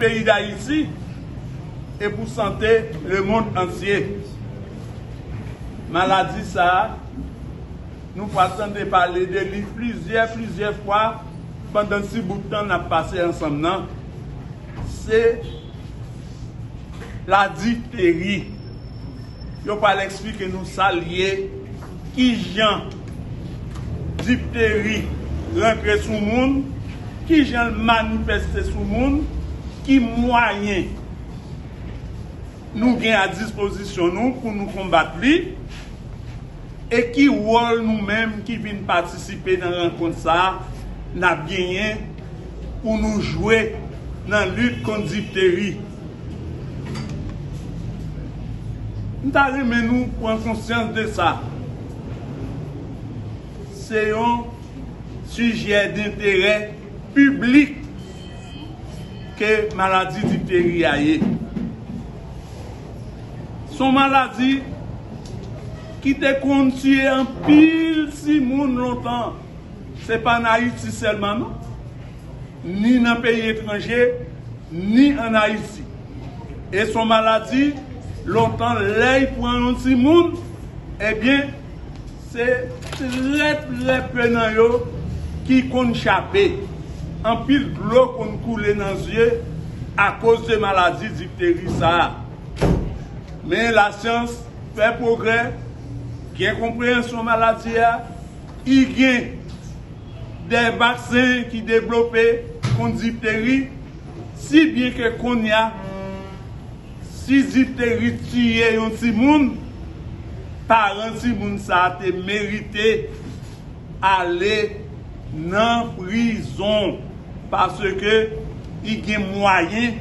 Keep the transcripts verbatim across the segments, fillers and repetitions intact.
peyi Dayiti e pou sante lemonn antye. Maladi sa a, nou pral tande pale de li plizyè, plizyè fwa pandan ti bout tan n ap pase ansanm nan. Se ladifteri. Yo pral eksplike nou sa l ye, kijan difteri rantre sou moun, kijan l manifeste sou moun, ki mwayen nou gen a dispozisyon nou pou nou konbat li, e ki wòl nou menm ki vin patisipe nan rankont sa a n ap genyen pou nou jwe nan lit kont difteri. M ta renmen nou pran konsyans de sa. Se yon sijè denterè piblik ke maladi difteri a ye. Se yon maladi ki te konn tiye anpil timoun lontan. Se pa ann Ayiti sèlman, non. Ni nan peyi etranje, ni ann Ayiti. E se yon maladi, lontan, lè y pran yon timoun, ebyen, se trè, trè pe nan yo ki konn chape. Anpil dlo konn koule nan zye akoz de maladi difteri sa a. Men lasyans fè pwogrè, gen konpreyansyon maladi a, i gen de vaksen ki devlope kont difteri, si byen ke kounye a, si difteri tiye yon timoun, paran timoun sa a te merite ale nan prizon, paske i gen mwayen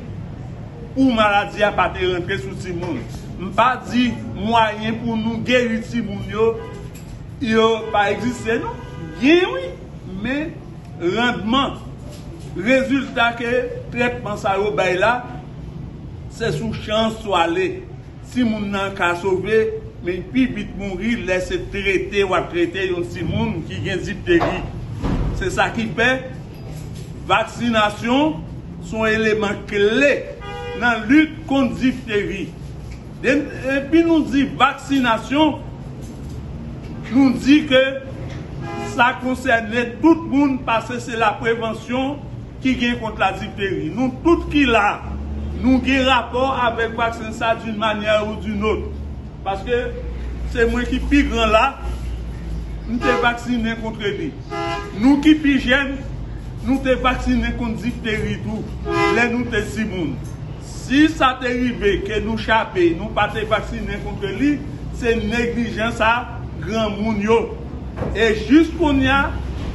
pou maladi a pa te rantre sou timoun. M pa di mwayen pou nou geri timoun yo, yo pa egziste, non. Gen wi, men randman, rezilta ke trètman sa yo bay la, se sou chans ou ale. Timoun nan ka sove, men pi vit mouri lè se trete w ap trete yon timoun ki gen difteri. Se sa ki fè vaksinasyon se yon eleman kle nan lit kont difteri. Den-, epi nou di vaksinasyon, nou di ke sa konsène tout moun, paske se la prevansyon ki gen kont la difteri. Nou tout ki la, nou gen rapò avèk vaksen sa d'une manière ou d'une autre. Paske se mwen ki pi gran la, m te vaksinen kont li. Nou ki pi jèn, nou te vaksinen kont difteri tou, lè nou te timoun. Si sa te rive ke nou chape, nou pa te vaksinen kont li, se neglijans a granmoun yo. E jis kounye a,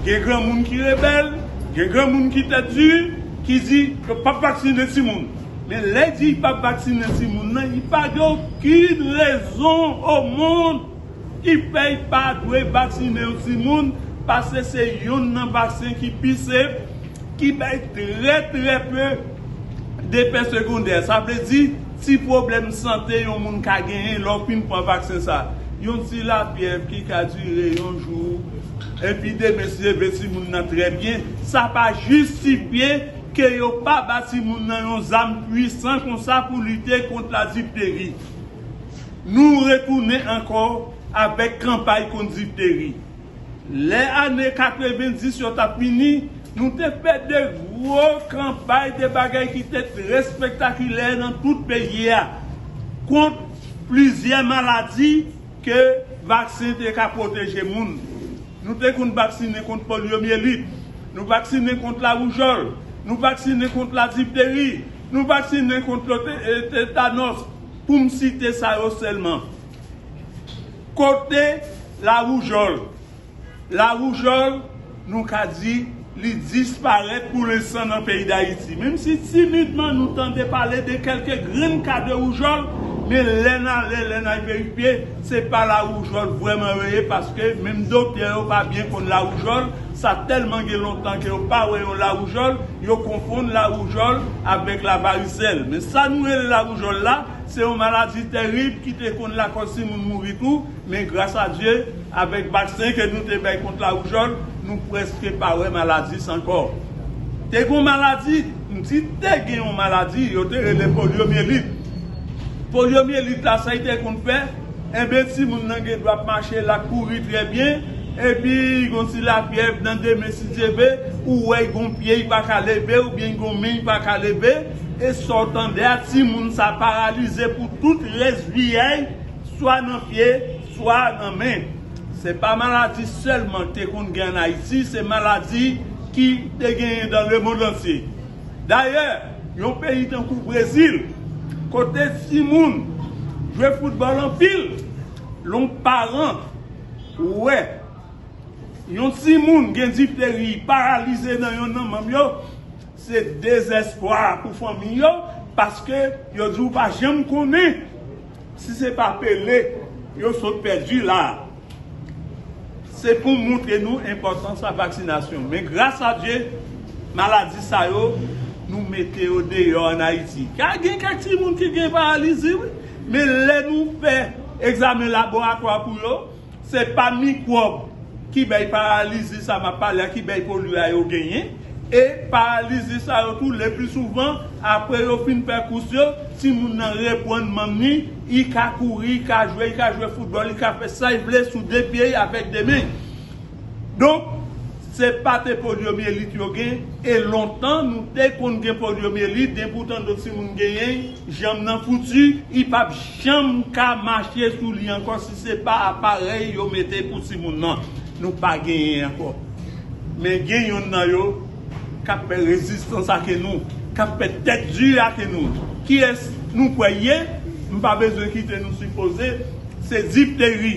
gen granmoun ki rebèl, gen granmoun ki tèt di, ki di yo p ap vaksinen timoun. Men lè di y p ap vaksinen timoun nan, y pa gen okenn rezon o mond ki fè y pa dwe vaksinen yon timoun, paske se youn nan vaksen ki pi sef, ki bay trè, trè pe de efè segondè. Sa vle di, ti pwoblèm sante yon moun ka genyen lè w fin pran vaksen sa. Yon ti lapyèv ki ka dire yon jou, epi demen si Dye vle timoun nan trè byen. Sa pa jistifye ke yo pa ba timoun nan yon zam pwisan konsa pou lite kont la difteri. Nou retounen ankò avèk kanpay kont difteri. Lè ane katrevendis yo t ap fini, nou te fè de gwo kanpay, de bagay ki te trè espektakilè nan tout peyi a, kont plizyè maladi ke vaksen te ka pwoteje moun. Nou te konn vaksinen kont polyomyelit, nou vaksinen kont lawoujòl, nou vaksinen kont la difteri, nou vaksinen kont lote-, e, tetanòs, pou m site sa yo sèlman. Kote lawoujòl? Lawoujòl, nou ka di, li disparèt pou lenstan nan peyi Dayiti. Menm si timidman nou tande pale de kèlke grenn ka de woujòl, men lè n ale, lè n al verifye, se pa lawoujòl vrèman yo ye, paske menm doktè yo pa byen konn lawoujòl, sa tèlman gen lontan ke yo pa wè yon lawoujòl, yo konfonn lawoujòl avèk lavaricèl. Men sa nou rele lawoujòl la, se yon maladi terib ki te konn lakòz timoun mouri tou, men gras a Dye, avèk vaksen ke nou te bay kont lawoujòl, nou prèske pa wè maladi sa ankò. Te gon maladi, m Si te gen yon maladi, yo te rele polyomyelit. Polyomyelit la, sa l te konn fè, enben, timoun nan gen dwa ap mache, l ap kouri trè byen, epi l gon ti lafyèv nan demen, si Dye vle, ou wè l gon pye, l pa ka leve, oubyen l gon men, l pa ka leve, e sa w tande a, timoun sa paralize pou tout rès vi a l, swa nan pye, swa nan men. Se pa maladi sèlman te konn gen ann Ayiti, se maladi ki te genyen dans le monde entier. Dayè, yon peyi tankou Brezil, kote timoun jwe foutbòl anpil, lè yon paran wè yon timoun gen difteri, paralize nan yonn nan manm yo, se dezespwa pou fanmi yo, paske yo di w pa janm konnen si se pa Pele yo sot pèdi la. Se pou montre nou enpòtans a vaksinasyon. Men gras a Dye, maladi sa yo, nou mete yo deyò ann Ayiti. Ka gen kèk timoun ki gen paralizi, wi. Men lè nou fè egzamen laboratwa pou yo, se pa mikwòb ki bay paralizi sa m ap pale a, ki bay polye a yo genyen. E paralizi sa yo tou, le pli souvan, apre yo fin fè kous yo, timoun nan reprann manm ni, li ka kouri, li ka jwe, li ka jwe foutbòl, li ka fè sa l vle sou de pye l avèk de men l. Donk, se pa te polyomyelit yo gen, e lontan nou te konn gen polyomyelit, depi w tande yon timoun genyen l, janm nan fouti, li p ap janm ka mache sou li ankò si se pa aparèy yo mete pou timoun nan. Nou pa genyen ankò. Men gen yonn nan yo k ap fè rezistans ake nou, k ap fè tèt di ake nou. Kiyès nou kwè l ye? M pa bezwen kite nou sipoze, se difteri.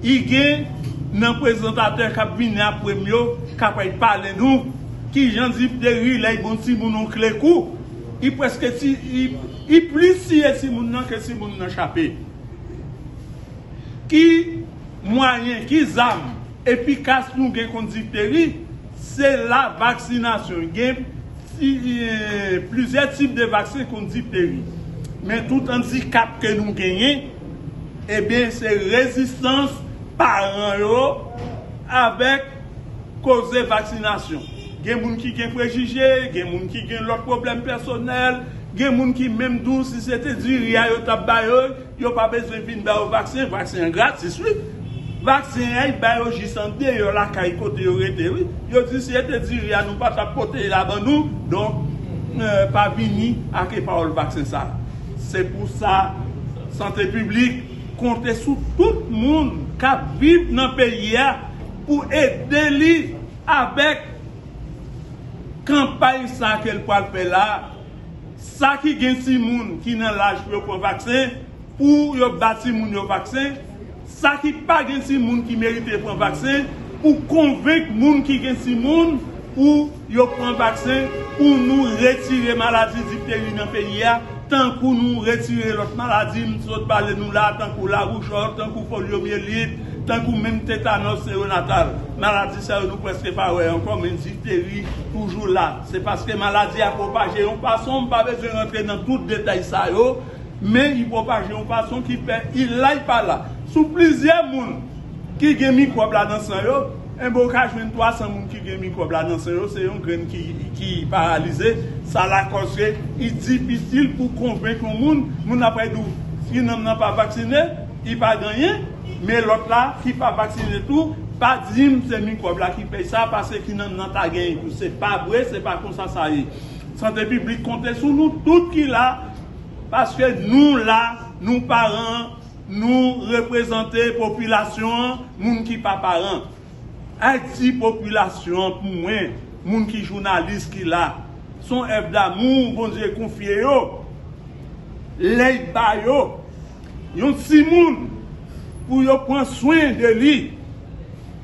I gen nan prezantatè k ap vini apre m yo k ap pale nou kijan difteri lè i bon timoun yon kle kou, i prèske ti, i, i plis tiye timoun nan ke timoun nan chape. Ki mwayen, ki zam efikas nou gen kont difteri? Se la vaksinasyon. Gen ti, eh, plizyè tip de vaksen kont difteri. Men tout andikap ke nou genyen, ebyen, se rezistans paran yo avèk koze vaksinasyon. Gen moun ki gen prejije, gen moun ki gen lòt pwoblèm pèsonèl, gen moun ki menm di w si se te diri a yo t ap ba yo, yo pa bezwen vin ba yo vaksen, vaksen an gratis, wi. Vaksen an, y ba yo jis andeyò lakay kote yo rete, wi. Yo di si se te diri a, nou pa t ap pote l la ban nou, donk, eh, pa vini ake pawòl vaksen sa. Se pou sa, Sante Piblik konte sou tout moun k ap viv nan peyi a pou ede li avèk kanpay sa ke l pral fè la. Sa ki gen timoun ki nan laj pou yo pran vaksen, pou yo ba timoun yo vaksen. Sa ki pa gen timoun ki merite pran vaksen, pou konvenk moun ki gen timoun pou yo pran vaksen, pou nou retire maladi difteri nan peyi a, tankou nou retire lòt maladi m sot pale nou la, tankou lawouchòl, tankou polyomyelit, tankou menm tetanòs neyonatal. Maladi sa yo nou prèske pa wè ankò, men difteri toujou la. Se paske maladi a pwopaje yon fason, m pa bezwen rantre nan tout detay sa yo, men li pwopaje yon fason ki fè li la, li pa la. Sou plizyè moun ki gen mikwòb la nan san yo, enben, ou ka jwenn twa san moun ki gen mikwòb la nan san yo, se yon grenn ki, ki paralize. Sa lakòz ke li difisil pou konvenk yon moun, moun ap di w, si nonm nan pa vaksine, li pa gen anyen, men lòt la ki pa vaksine tou, pa di m se mikwòb la ki fè sa, paske ki nonm nan ta genyen tou. Se pa vre, se pa konsa sa ye. Sante Piblik konte sou nou tout ki la, paske nou la, nou paran, nou reprezante popilasyon an, moun ki pa paran. Ayiti popilasyon an, pou mwen, moun ki jounalis ki la, se yon èv damou Bondye konfye yo. Lè y ba yo yon timoun pou yo pran swen de li,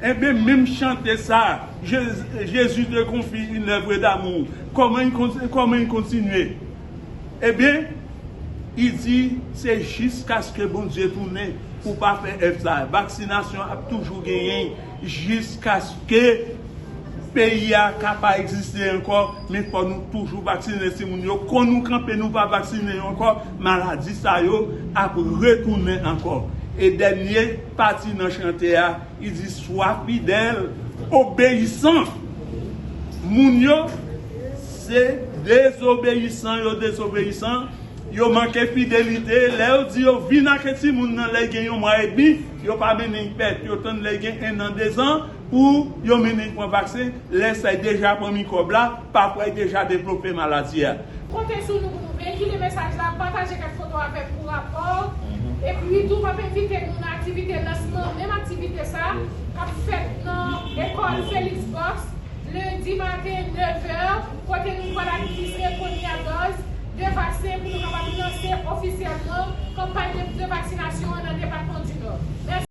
enben, menm chante sa, Je- Jésus te confie une œuvre d'amour. Kòman l kon- kòman l kontinye? Ebyen, li di, se jiskaske Bondye tounen pou pa fè èv sa. Vaksinasyon ap toujou genyen jiskaske peyi a ka pa egziste ankò, men fò nou toujou vaksine timoun yo. Kon nou kanpe, nou pa vaksine yo ankò, maladi sa yo ap retounen ankò. E dènye pati nan chante a, li di, sois fidèle, obéissant. Moun yo, se Dezobeyisan, yo dezobeyisan, yo manke fidelite. Lè yo di yo vin ak timoun nan lè gen yon mwa edmi, yo pa mennen pèt, yo tann lè gen en an, dezan, pou yo mennen pran vaksen. Lè sa, y deja pran mikwòb la, pafwa y deja devlope maladi a. Konte sou nou pou nou veikile mesaj la, pataje kèk foto avèk pou rapò. Epi tou, m ap envite nou nan aktivite lansman, menm aktivite sa, k ap fèt nan lekòl Felix Box, lendi maten, nèf è, kote nou pral administre premyè dòz de vaksen pou nou kapab lanse ofisyèlman kanpay de, de vaksinasyon an nan depatman di Nò. Mèsi.